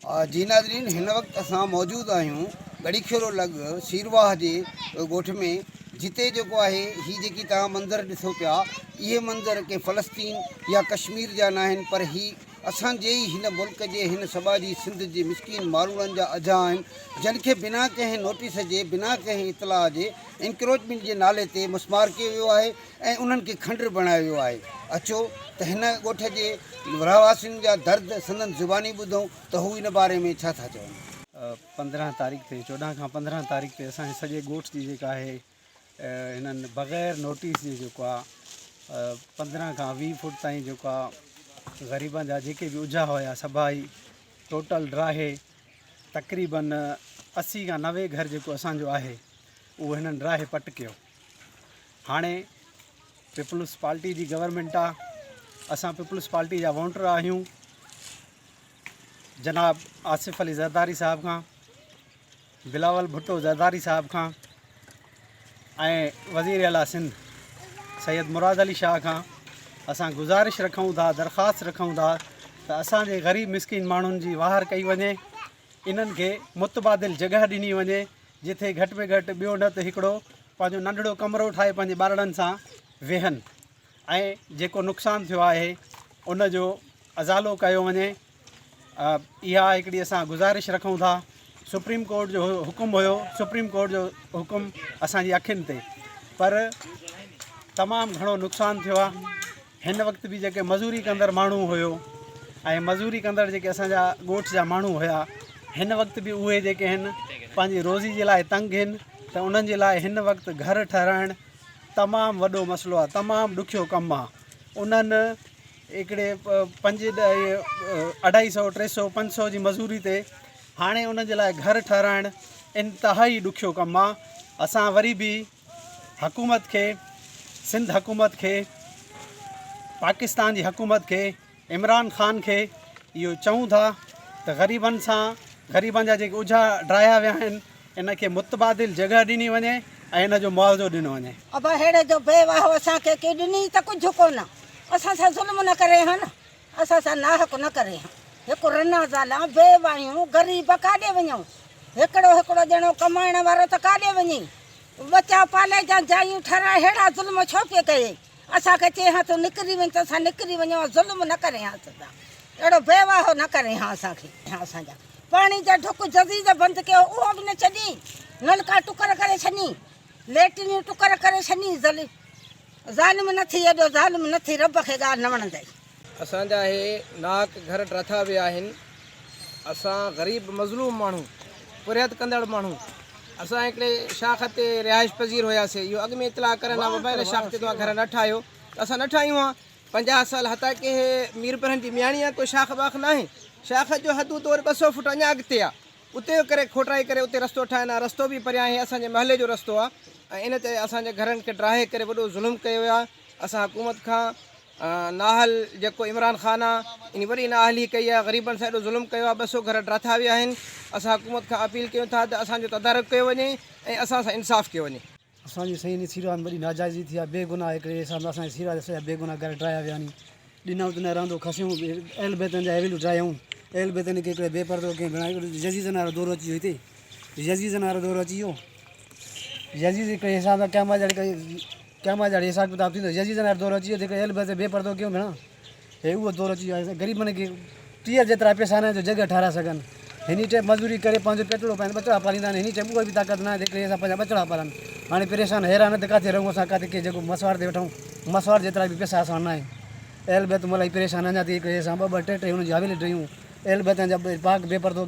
جي ناظرين هن وقت اسان موجود آهيون ڳڙهيکيرو لڳ سيرواهه جي ڳوٺ ۾ جتي جيڪو آهي هي جيڪي توهان منظر ڏسو پيا اهي منظر ڪنهن فلسطين يا ڪشمير جا ناهن پر هي اسان جي ئي هن ملڪ جي هن سٻاجهي سنڌ جي مسڪين ماروئڙن جا اجها آهن جن کي بنا ڪنهن نوٽيس جي بنا ڪنهن اطلاع جي انڪروچمينٽ جي نالي تي مسمار ڪيو ويو آهي ۽ انهن کي کنڊر بڻايو ويو آهي. اچو ته هن ڳوٺ جي رهواسين جا درد سندن زباني ٻڌون ته هو ان باري ۾ ڇا ٿا چون. 15 تاريخ تي 14 کان 15 تاريخ تي اسان جي سڄي ڳوٺ جي جيڪا آهي هنن بغير نوٽيس جي جيڪو آ 15 کان 20 فوٽ تائين جيڪو آ غريبن جا جيڪي به اجها هيا سڀائي ٽوٽل ڊاهي تقريبن 80 کان 90 گهر جيڪو اسان جو آهي اهو هنن ڊاهي پٽ ڪيو. هاڻي پيپلز پارٽي جي گورنمينٽ آ اسان پيپلز پارٽي جا وونٽر آهيون جناب آصف علي زرداري صاحب کان بلاول ڀٽو زرداري صاحب کان ۽ وزير اعليٰ سنڌ سيد مراد علي شاهه کان اسان گذارش رکون ٿا درخواست رکون ٿا ته اسان جي غريب مسڪين ماڻهن جي واهر ڪئي وڃي انهن کي متبادل جڳهه ڏني وڃي جتي گهٽ ۾ گهٽ ٻيو نه ته هڪڙو پنهنجو ننڍڙو ڪمرو ٺاهي پنهنجي ٻارڙن سان ويهن ۽ جيڪو نقصان ٿيو آهي ان جو ازالو ڪيو وڃي اها هڪڙي اسان گذارش رکون ٿا سپريم ڪورٽ جو حڪم هيو سپريم ڪورٽ جو حڪم اسان جي اکين تي پر تمام گهڻو نقصان ٿيو آهي هن وقت به جيڪي مزوري ڪندڙ ماڻهو هيو ۽ مزوري ڪندڙ جيڪي اسان جا ڳوٺ جا ماڻهو هيا هن وقت به اهي جيڪي آهن پنهنجي روزي جي لاء تنگ آهن ته انهن جي لاء هن وقت گهر ٺهرائڻ تمام وڏو مسئلو آهي تمام ڏکيو ڪم آهي انهن هڪڙي پنج اڍائي سو ٽي سو پنج سو جي مزوري تي هاڻي انهن جي لاء گهر ٺهرائڻ انتهائي ڏکيو ڪم آهي اسان وري به حڪومت کي سنڌ حڪومت کي پاڪستان جي حڪومت کي عمران خان کي اهو چئون ٿا ته غريبن سان غريبن جا جيڪي اجها ڊاهيا ويا آهن ان کي متبادل جڳهه ڏني وڃي ۽ ان جو معاوضو ڏنو وڃي. ابا ههڙي جو بي واهو اسان کي ڪي ڏني ته ڪجهه ڪونه اسان سان ظلم نه ڪري ها نه اسان سان ناحق نه ڪري ها هڪ رنا زالان بي واهيون غريب ڪاڏي وڃون هڪڙو هڪڙو ڄڻو ڪمائڻ وارو ته ڪاڏي وڃي ٻچا پالي جا جايون ٺهرائي ههڙا ظلم ڇو پئي ڪيئي؟ اسان کي چئي ها تون نڪري وڃ ته اسان نڪري وڃون ها ظلم نه ڪرين ها اسان سان اهڙو بي واهو نه ڪرين ها اسان کي اسان جا پاڻي جا ڍڪ جزيز بند ڪيو اهو به نه ڇڏين نلڪا ٽڪر ڪري ڇڏين ليٽريون ٽڪر ڪري ڇڏين ظالم نه ٿي ايڏو ظالم نه ٿي رب کي ڳالهه نه وڻندئي. اسان جا اهي ناحق گهر ڊاٿا ويا آهن. اسان غريب مظلوم ماڻهو، پورهيت ڪندڙ ماڻهو، اسان هڪڙي شاخ تي رهائش پذير هياسي، اهو اڳ ۾ اطلاع ڪرن ها بابا هن شاخ تي توهان گهر نه ٺاهيو ته اسان نه ٺاهيون ها. 50 سال حتيٰ ڪي هي ميربرهن جي مياڻي آهي ڪو شاخ واخ ناهي. شاخ جو حدون ته وري 200 فوٽ اڃا اڳتي آهي. اتي ڪري کوٽرائي ڪري اتي رستو ٺاهين ها، رستو به پريان آهي اسان جي محلي جو رستو آهي ۽ ان تي اسان جي گهرن کي ڊاهي ڪري وڏو ظلم ڪيو ويو آهي. اسان حڪومت کان نااهل جيڪو عمران خان آ انهي وڏي نااهلي ڪئي آ غريبن سان ايڏو ظلم ڪيو آ 200 گهر ڊاٿا ويا آهن اسان حڪومت کان اپيل ڪيون ٿا ته اسان جو تدارڪ ڪيو وڃي ۽ اسان سان انصاف ڪيو وڃي. اسان جي سائين سيرا ۾ وڏي ناجائزي ٿي آ بي گناهه هڪڙي حساب سان اسان جي سيرا جا سڄا بي گناهه گهر ڊاهيا ويا آهن ڏنائون ته نه رهندو کسيون اهل بيتن جا حويليون ڊاهيائون اهل بيتن کي هڪڙي بي پردو ڪنهن بڻايو يزيدن وارو دور اچي ويو هتي يزيدن وارو دور اچي ويو يزيد هڪڙي حساب سان قيامت جهڙي قيامت جهڙي حساب ڪتاب ٿيندو يزيدن وارو دور اچي ويو جيڪڏهن اهل بيت بي پردو ڪيون ڀيڻا هي اهو دور اچي ويو آهي غريبن کي ٽيئر جيترا پئسا ناهن جو جڳهه ٺاهرائي سگهن هني ٽائيم مزوري ڪري پنهنجو پيٽڙو پائين ٻچڙا پاليندا آهن هني ٽائيم اها به طاقت ناهي جيڪڏهن اسان پنهنجا ٻچڙا پالن هاڻي پريشان حيران ته ڪاٿي رهون اسان ڪاٿي ڪنهن جڳهه مسواڙ تي وٺون مسواڙ جيترا به پئسا اسان وٽ ناهن اهل بيت ملائي پريشان اڃا تائين هڪڙي اسان ٻه ٻه ٽي ٽي هنن جي حويلي ڊهيون اهل بيتن جا پاڪ بي پردو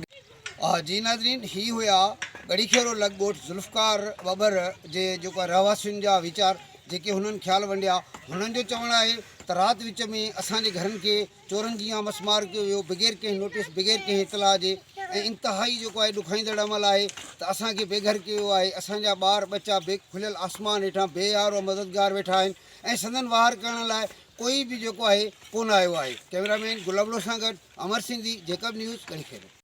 جي ناظرين هي هيا ڳڙهي لڳ ڳوٺ ذوالفقار ٻٻر جي جيڪو رهواسين جا ويچار جيڪي هنن خيال ونڊيا هنن جو چوڻ آهي ته رات وچ ۾ اسان جي گهرن کي چورن جيان مسمار ڪيو ويو بغير ڪنهن نوٽيس بغير ڪنهن اطلاع جي ۽ انتهائي جيڪو آهي ڏکائيندڙ عمل آهي ته اسان کي بي گهر ڪيو ويو آهي اسان جا ٻار ٻچا بي کليل آسمان هيٺان بي يار و مددگار ويٺا آهن ۽ سندن واهر ڪرڻ لاء ڪوئي به جيڪو آهي ڪونه آيو آهي ڪئميرا مين گل ابڙو سان گڏ امر سنڌي جيڪب نيوز ڳڙهي خيرو.